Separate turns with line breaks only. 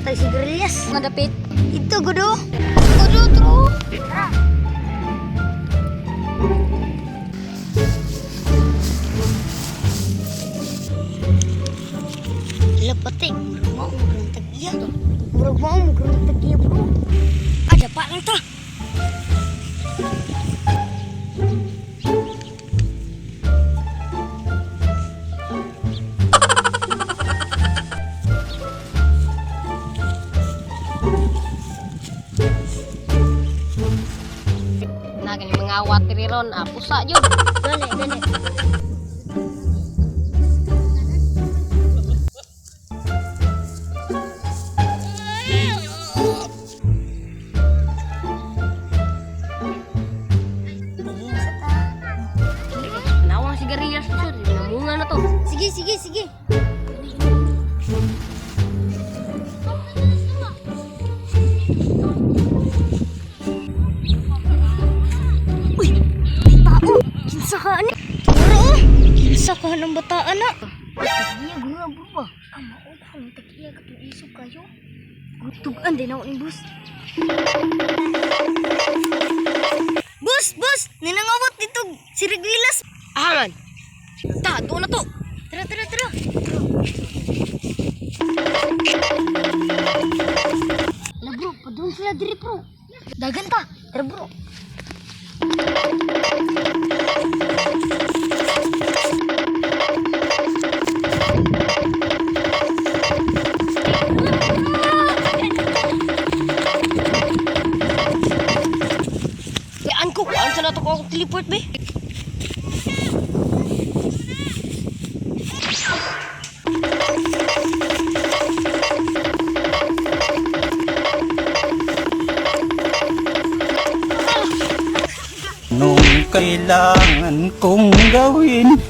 tag sigarilyas.
Madapit.
Ito gudo.
Gudo, true. Tara.
Ila pati, murag mao murag tag-iya. Murag mao murag tag-iya, bro. Ada pa lang ta.
Na gani mga watri ron, ah, pusa jud.
Gani, gani. Tingin sa ta.
Nawang sigarilyas jud, namunga na to.
Sige, sige, sige. Uy, may tao. Kinsa ka ani? Bro, kinsa ka ng bataan na? Tagiya guna bro ba? Ah, mao ko ang tagiya katong isog kayo. Tugan din ako ni boss. Boss, boss, ninangawat dito si Reguilas.
Ahan. Ta, doon na to.
Tara, tara, tara. Ala bro, padung sila diri bro. Dagan ta. Tara bro.
Kayaan ko, kuan sa nato ko akong teleport be.
Anong kailangan kong gawin